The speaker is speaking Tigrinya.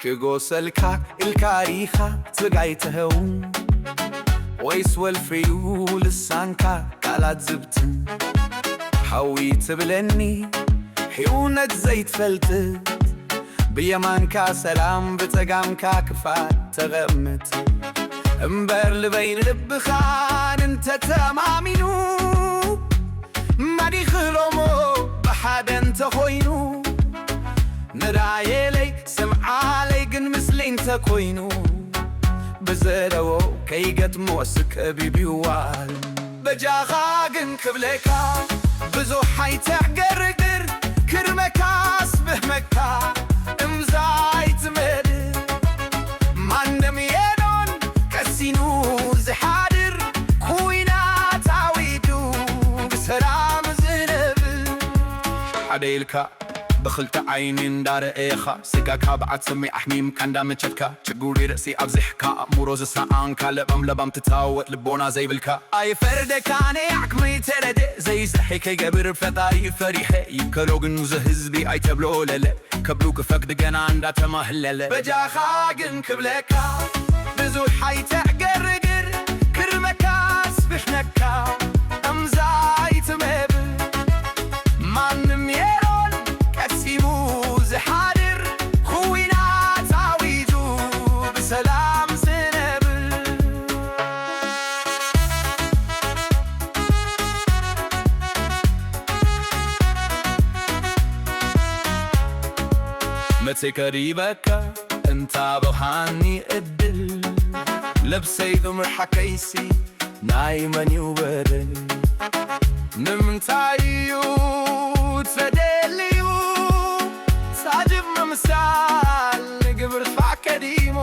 ይጎሰልካ ኢልካ ኢኻ ስጋይ ትህው፣ ወይስ ወልፊ እዩ ልሳንካ ቃላት ዝብትን? ሓዊ ትብለኒ ሕውነት ዘይትፈልጥ፣ ብየማንካ ሰላም ብጸጋምካ ክፋት ተቐምጥ። እምበር ልበይ ንልብኻን እንተተማሚኑ፣ ማዲኽሎሞ ብሓደ እንተኾይኑ፣ ንራየለይ ስምዓለይ ግን ምስለይ እንተኮይኑ፣ ብዘለዎ ከይገጥሞ ስከቢብ ይዋል። በጃኻ ግን ክብለካ ብዙሕ ኣይተዕገርግር፣ ክርመካ ስብህመካ እምዛ ኣይትመድር። ማንም የሎን ቀሲኑ ዝሓድር፣ ኩናት ኣዊጁ ብሰላም ዝነብር። ሓደ ኢልካ ብኽልተ ዓይኒ እንዳረኣኻ፣ ስጋካ ብዓት ሰሚዕ ኣሕሚምካ እንዳመቸትካ፣ ችጉሪ ርእሲ ኣብዚሕካ ኣእምሮ ዝሰኣንካ፣ ለባም ለባም ትታወጥ ልቦና ዘይብልካ። ኣይፈርደካን እየ ዓቕመይ ተረደ፣ ዘይስርሐይ ከይገብር ፈጣሪ ፈሪሐ፣ ይከሎ ግን እዚ ህዝቢ ኣይተብሎ ለለ፣ ከብሉ ክፈቅድ ገና እንዳተማህለለ። በጃኻ ግን ክብለካ ብዙሕ ኣይተዕገርግር፣ ክርመካ ስብሕነካ እምዛ ኣይትመብር። ማንም የሎን ቀሲሙ ዝሓድር፣ ኩናት ኣዊጁ ብሰላም ዝነብር። መቼ ከሪበካ እንታ በሃኒ እድል፣ ለብሰይ ብምርሓከይሲ ናይ መን እዩ በደል? ንምንታይ እዩ ተደልዩ ሳጅብ ምምሳል ንግብር ፋ ቀዲሙ?